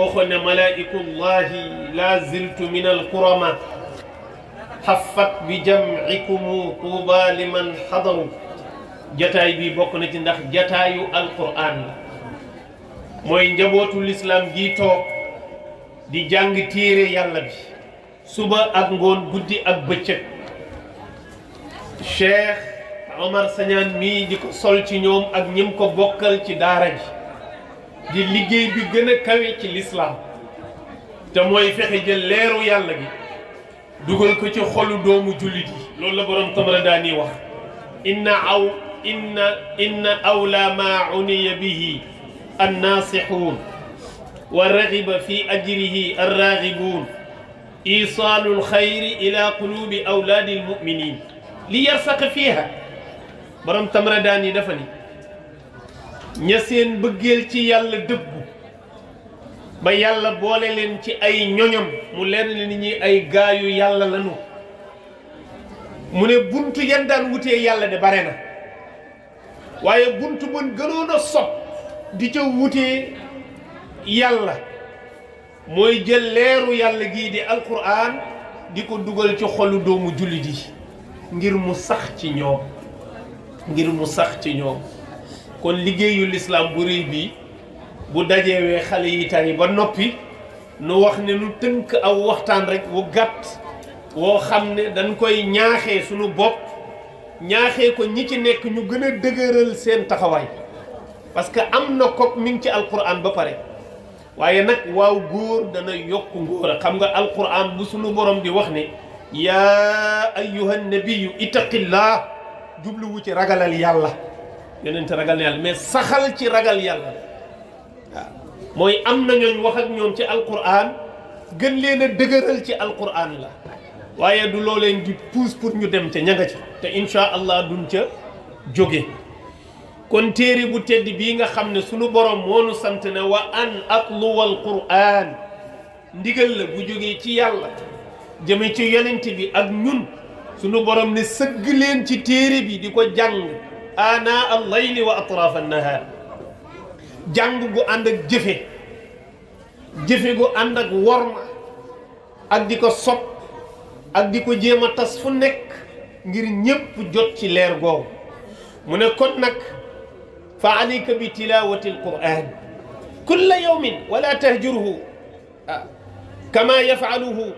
waxoon ne malaa'ikullahi la ziltu min alkurama xafat bi jam'ikumu tuuba liman xadaru jataay bi bokk na ci ndax jataayu alquran la mooy njabootu lislaam gi toog di jàng téere yàlla bi suba ak ngoon guddi ak bëccëg Cheikh Omar Sagnane mii di ko sol ci ñoom ak ñim ko bokkal ci daara ji di liggéey bi gën a kawe ci lislaam te mooy fexe jël leeru yàlla gi dugal ko ci xolu doomu jullit yi loolu la borom Tabarani wax inna awla ma uniya bihi annaasixuun wa ragiba fi ajrihi arragibuun isaalu alxayri ila qulubi awlaadi almuminin li yarsaqa fiiha borom Tabarani dafa ni ña seen bëggeel ci yàlla dëggu ba yàlla boole leen ci ay ñoñam mu leer ni ñi ay gaayu yàlla lañu mu ne buntu yan daan wutee yàlla de bare na waaye buntu mën gënoon a sopp di ca wutee yàlla mooy jël leeru yàlla gii di alquran di ko dugal ci xolu doomu jullit yi ngir mu sax ci ñoom kon liggéeyu lislaam bu rëy bi bu dajewee xale yi tari ba noppi nu wax ne nu tënk aw waxtaan rek wu gàtt woo xam ne dañ koy ñaaxee suñu bopp ñaaxee ko ñi ci nekk ñu gën a dëgëral seen taxawaay parce que am na ko mi ngi ci alquran ba pare waaye nag waaw góor dana yokk ngóor a xam nga alquran bu suñu borom di wax ne yaa ayyuhan nabiyyu ittaqillah jubluwu ci ragalal yàlla yonente ragal na yàlla mais saxal ci ragal yàlla waaw mooy am na ñooñ wax ak ñoom ci alquran gën leen a dëgëral ci alquran la waaye du loo leen di pousse pour ñu dem ca ña nga ca te insha allah duñ ca jóge kon téere bu tedd bii nga xam ne sunu borom moo nu sant ne wa an atluwa alquran ndigal la bu jógee ci yàlla jëme ci yonent bi ak ñun sunu borom ne sëgg leen ci téere bi di ko jàng ana al-layli wa atraf an-nahar jàng gu ànd ak jëfe gu ànd ak worma ak di ko sopp ak di ko jéem a tas fu nekk ngir ñépp jot ci leer googu mu ne kon nag fa alayka bi tilawati al-quran kulla yawmin wala tahjurhu kama yaf'aluhu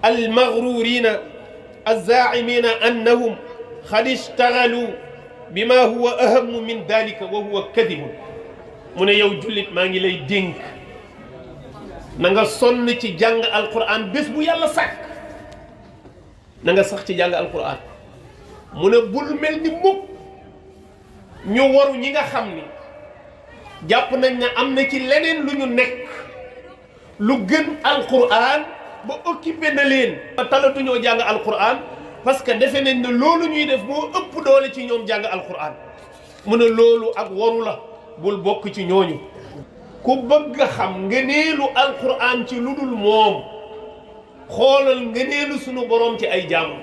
al-maghrurina az-za'imina annahum qad ishtaghalu bima huwa ahamu min dalika wa huwa kadibun mu ne yow jullit maa ngi lay dénk na nga sonn ci jàng alquran bés bu yàlla sàkk na nga sax ci jàng alquran mu ne bul mel ni mukk ñu waru ñi nga xam ni jàpp nañ ne am na ci leneen lu ñu nekk lu gën alquran ba occupé na leen talatuñoo jàng alquran parce que defe nañ ne loolu ñuy def moo ëpp doole ci ñoom jàng alquran mu ne loolu ak waru la bul bokk ci ñooñu ku bëgg a xam ngëneelu alquran ci lu dul moom xoolal ngëneelu sunu borom ci ay jaamam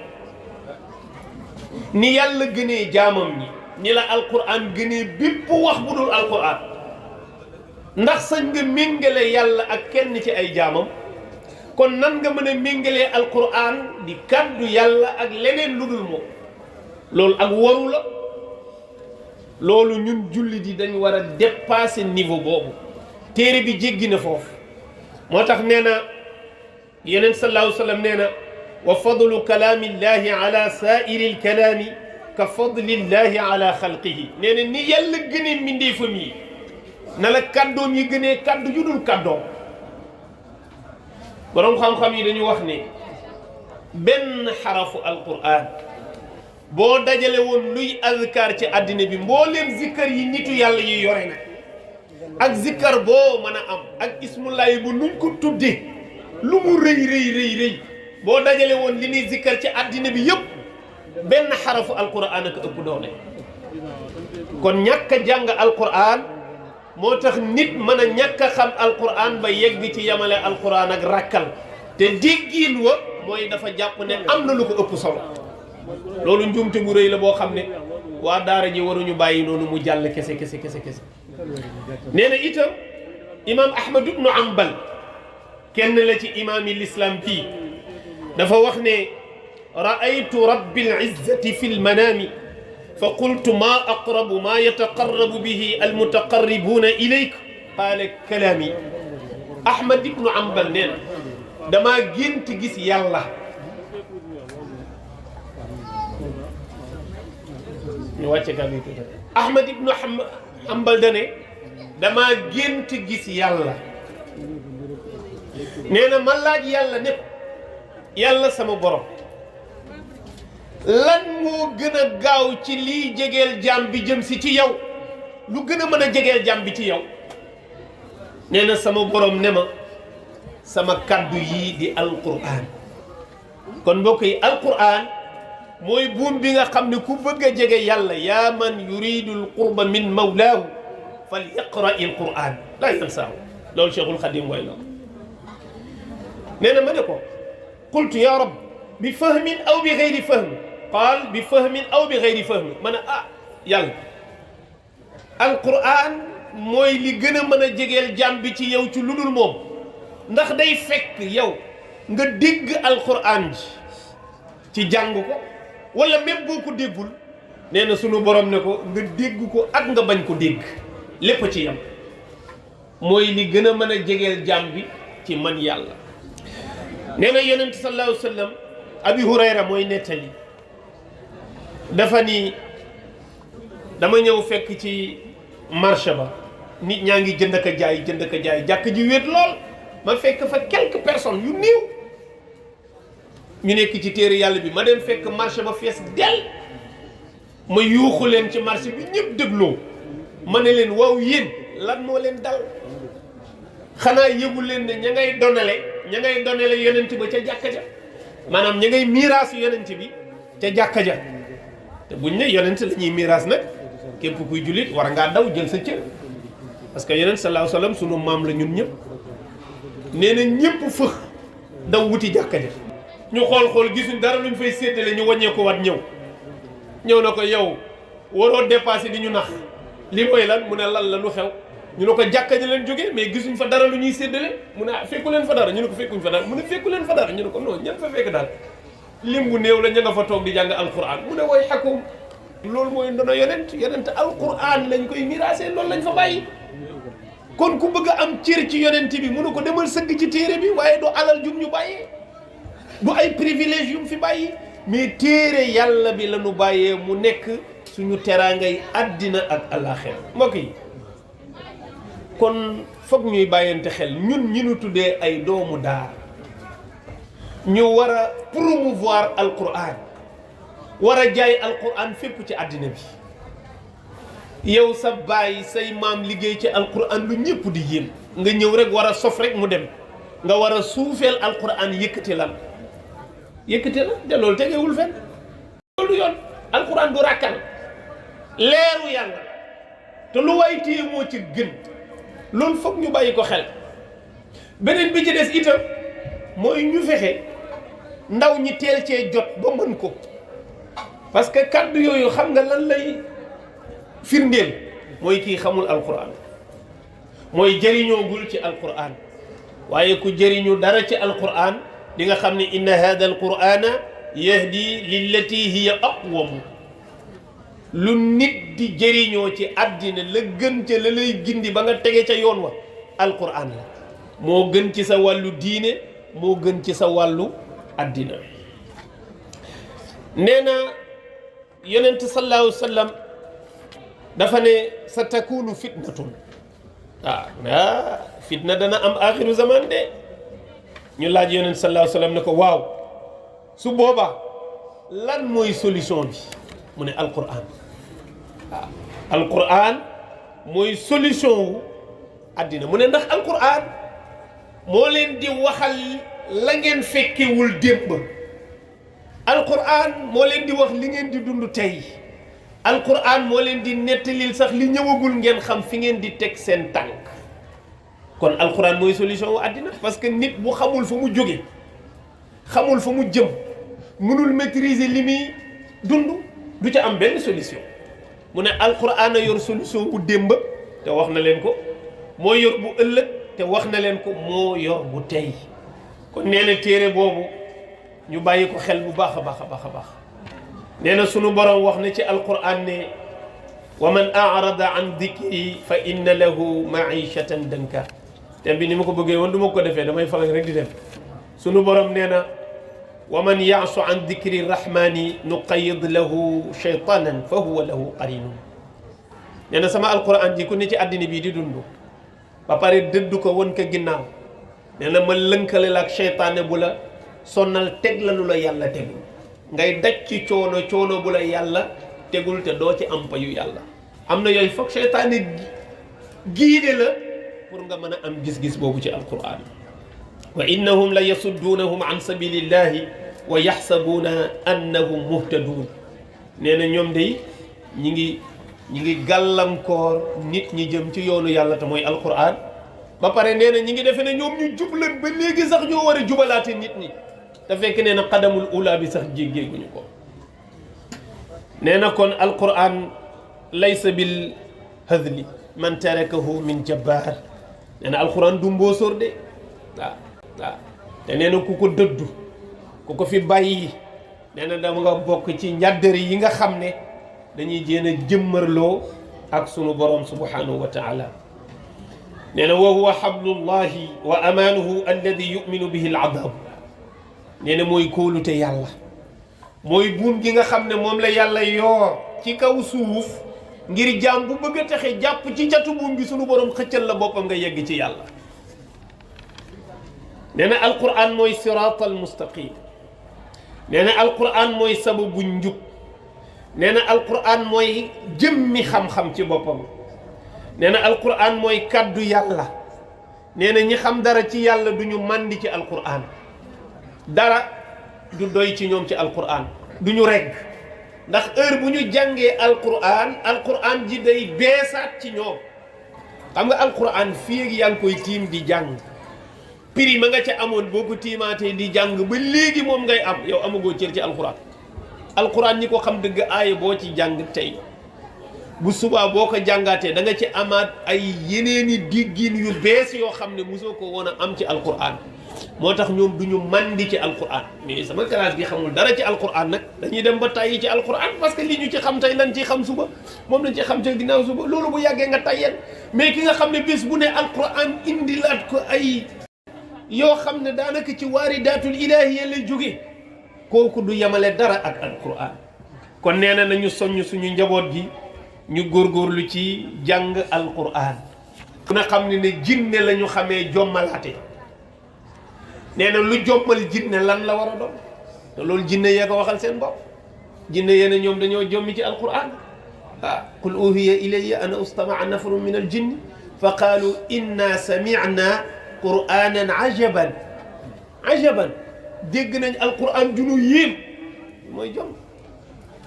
ni yàlla gënee jaamam ñi ni la alquran gënee bépp wax bu dul alquran ndax sañ nga méngale yàlla ak kenn ci ay jaamam kon nan nga mën a méngalee alquran di kàddu yàlla ak leneen lu dul moom loolu ak waru la loolu ñun jullit yi dañ war a dépasser niveau boobu téere bi jéggi na foofu moo tax nee na yeneen sallallahu alayhi wa sallam nee na wa fadlu kalaamillahi ala saairi alkalaami ka fadlillahi ala xalqihi nee na ni yàlla gënee mbindeefam yi na la kàddoom yi gënee kàddu yu dul kàddoom boroom xam-xam yi dañu wax ne benn xarafu alquran boo dajale woon luy azkar ci àddina bi mbooleem zikkar yi nitu yàlla yi yore na ak zikkar boo mën a am ak ismullahi bu nuñ ko tudde lu mu rëy boo dajale woon li ñuy zikkar ci àddina bi yëpp benn xarafu alquran ak ëpp doole kon ñàkk a jàng alquran moo tax nit mën a ñàkk a xam alquran ba yegg ci yamale alquran ak rakkal te déggiin wa mooy dafa jàpp ne am na lu ko ëpp solo loolu njuumte gu rëy la boo xam ne waa daara ji waruñu bàyyi noonu mu jàll kese nee na itam imam ahmad ibnu ambal kenn la ci imaami l'islam bii dafa wax ne raaytu rabbil izzati fi lmanaami fa qultu ma aqrabu ma yataqarrabu bihi almutaqarribuuna ilayk qaala kalaami. ahmad ibnu ambal nee na damaa gént gis yàlla. ñu wàcce kàddu yi tuuti. ahmad ibnu ambal dane damaa gént gis yàlla. nee na ma laaj yàlla ne ko yàlla sama borom lan moo gën a gaaw ci liy jegeel jaam bi jëm si ci yow, lu gën a mën a jegeel jaam bi ci yow. nee na sama borom ne ma sama kàddu yii di alquran. kon mbokk yi alquran mooy buum bi nga xam ne ku bëgg a jege yàlla yaa man yuridu alqurba min mawlaahu fal yaqra il quran laa yansaahu. loolu Cheikhul Xadim way la. nee na ma ne ko qultu ya rab bi fahmin aw bi gayri fahmi qaal bi fahmin aw bi gayri fahmi. ma ne yàlla alquran mooy li gën a mën a jegeel jàmm bi ci yow ci lu dul moom, ndax day fekk yow nga dégg alquran ji ci jàng ko wala même boo ko déggul. nee na sunu borom ne ko nga dégg ko ak nga bañ ko dégg lépp ci yam. mooy li gën a mën a jegeel jàmm bi ci man yàlla. nee na yonent sallallahu alayhi wa sallam abi hurayra mooy nettali dafa ni dama ñëw fekk ci marché ba nit ñaa ngi jënd ak jaay jàkk ji wéet lool ma fekk fa quelques personnes yu néew ñu nekk ci téere yàlla bi. ma dem fekk marché ba fees del ma yuuxu leen ci marché bi ñëpp dégloo ma ne leen waaw yéen lan moo leen dal, xanaa yëgu leen ne ña ngay donale yonent ba ca jàkka ja, maanaam ña ngay miiraas yonent bi ca jàkka ja. te buñ ne yonent la ñuy miiraas nag képp kuy jullit war ngaa daw jël sa cër, parce que yonent sallallahu alayhi wasallam sunu maam la ñun ñëpp. nee na ñëpp fëx daw wuti jàkka ja. ñu xool gisuñ dara luñ fay séddale ñu wàññeeku waat ñëw na ko yow waroo dépassé di ñu nax li mooy lan mu ne lan la lu xew. ñu ne ko jàkka ji leen jógee mais gisuñ fa dara lu ñuy séddale. mu ne fekku leen fa dara ñu ne ko fekkuñ fa dara mu ne fekku leen fa dara ñu ne ko non ñan fa fekk daal lim bu néew la ña nga fa toog di jàng alquran. mu ne way xakum loolu mooy ndono yonent alquran lañ koy miraasee, loolu lañ fa bàyyi. kon ku bëgg a am cër ci yonent bi mu ne ko demal sëgg ci téere bi, waaye du alal jum ñu bàyyee, du ay privilège yu mu fi bàyyi, mais téere yàlla bi la ñu bàyyee mu nekk suñu teraangay àddina ak àllaaxira. mbokk yi kon foog ñuy bàyyante xel ñun ñi ñu tuddee ay doomu daar ñu war a promouvoir alquran, war a jaay alquran fépp ci àddina bi. yow sa baay say maam liggéey ci alquran lu ñëpp di yéem, nga ñëw rek war a sof rek mu dem, nga war a suufeel alquran yëkkati la te loolu tegewul fenn. loolu du yoon. alquran du ràkkal, leeru yàlla te lu waay téye moo ci gën. loolu foog ñu bàyyi ko xel. beneen bi ci des itam mooy ñu fexe ndaw ñi teel cee jot ba mën ko, parce que kàddu yooyu xam nga lan lay firndeel mooy kii xamul alquran, mooy jëriñoogul ci alquran. waaye ku jëriñu dara ci alquran di nga xam ne inna hada alqurana yahdi lillati hiya aqwam. lu nit di jëriñoo ci àddina la gën ca la lay gindi ba nga tege ca yoon wa alquran la. moo gën ci sa wàllu diine, moo gën ci sa wàllu àddina. nee na yonent sallallahu alayhi wa sallam dafa ne sa takunu fitnatun. fitna dana am axiru zaman de. ñu laaj yonent sallallahu alayhi wa sallam ne ko waaw su boobaa lan mooy solution bi mu ne alquran. alquran mooy solution wu àddina. mu ne ndax alquran moo leen di waxal la ngeen fekkewul démb. alquran moo leen di wax li ngeen di dund tey. alquran moo leen di nettalil sax li ñëwagul ngeen xam fi ngeen di teg seen tànk. kon alquran mooy solution wu àddina, parce que nit bu xamul fa mu jóge, xamul fa mu jëm, mënul maîtriser li muy dund, du ca am benn solution. mu ne alquran a yor solution bu démb te wax na leen ko, moo yor bu ëllëg te wax na leen ko moo yor bu tey kon nee na téere boobu ñu bàyyi ko xel bu baax a baax a baax a baax nee na sunu borom wax na ci alquran ne wa man arada an dikri fa inna lahu maishatan danka tem bi ni ma ko bëggee woon du ma ko defee damay faral rek di dem sunu borom nee na wa man yaasu an dikri rahmani nuqayid lahu shaytanan fa huwa lahu qarinun nee na sama alquran ji ku ne ci àddina bii di dund ba pare dëddu ko won ko ginnaaw nee na ma lënkale la ak seytaane bu la sonnal teg la lu la yàlla tegul ngay daj ci coono bu la yàlla tegul te doo ci am payu yàlla am na yooyu foog seytaane giide la pour nga mën a am gis-gis boobu ci alquran wa innahum la yasudduunahum an sabilillahi wa yaxsabuuna annahum muhtadun nee na ñoom day ñi ngi gàllankoor nit ñi jëm ci yoonu yàlla te mooy alquran ba pare nee na ñi ngi defe ne ñoom ñu jublan ba léegi sax ñoo war a jubalaate nit ñi te fekk nee na xadamul ula bi sax jéggeeguñu ko nee na kon alquran laysa bil hadli man tarakahu min jabbar nee na alquran du mboosóor de waaw te nee na ku ko dëddu ku ko fi bàyyi nee na dama nga bokk ci njàddari yi nga xam ne dañuy jéem a jëmmarloo ak sunu borom subhanahu wa taala nee na wa huwa hablullahi wa amaanuhu alladi yuminu bihi al adab nee na mooy kóolute yàlla mooy buum gi nga xam ne moom la yàlla yoor ci kaw suuf ngir jaam bu bëgg a taxe jàpp ci catu buum gi sunu borom xëccal la boppam nga yegg ci yàlla nee na alquran mooy siraatal mustaqim nee na alquran mooy sababu njub nee na alquran mooy jëmmi xam-xam ci boppam nee na alquran mooy kàddu yàlla nee na ñi xam dara ci yàlla du ñu màndi ci alquran dara du doy ci ñoom ci alquran du ñu regg ndax heure bu ñu jàngee alquran ji day beesaat ci ñoom xam nga alquran fii ak yaa ngi koy tiim di jàng prix ma nga ca amoon boo ko tiimaatee di jàng ba léegi moom ngay am yow amagoo cër ci alquran ñi ko xam dëgg aaya boo ci jàng tey bu subaa boo ko jàngaatee da nga ci amaat ay yeneeni diggin yu bees yoo xam ne mosoo ko woon a am ci alquran moo tax ñoom du ñu mandi ci alquran mais sama classe gi xamul dara ci alquran nag dañuy dem ba tàyyi ci alquran parce que li ñu ci xam tey lan ci xam suba moom lañ ci xam ca ginnaaw suba loolu bu yàggee nga tayyeen mais ki nga xam ne bés bu ne alquran indilaat ko ay yoo xam ne daanaka ci waaridaatul ilaahiya lay jóge kooku du yemale dara ak alquran kon nee na nañu soññ suñu njaboot gi ñu góorgóorlu ci jàng alquran ku ne xam ne jinne la ñu xamee jommalaate nee na lu jommal jinne lan la war a doon te loolu jinne yee ko waxal seen bopp jinne yee ne ñoom dañoo jommi ci alquran qul uhiya ilayya ana ustamaa nafarun min al jinni fa qaalu inna sami'na qur'anan ajaban dégg nañ alquran junu yéem mooy jom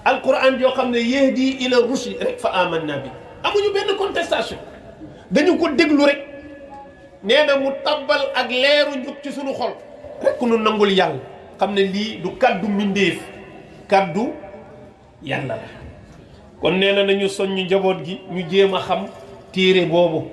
alquran joo xam ne yahdi ila rushd rek fa amanna bi amuñu benn contestation dañu ko déglu rek nee na mu tabbal ak leeru njub ci suñu xol rek nu nangul yàlla xam ne lii du kaddu mbindéef kaddu yàlla la kon nee na nañu soññu njaboot gi ñu jéem a xam téere boobu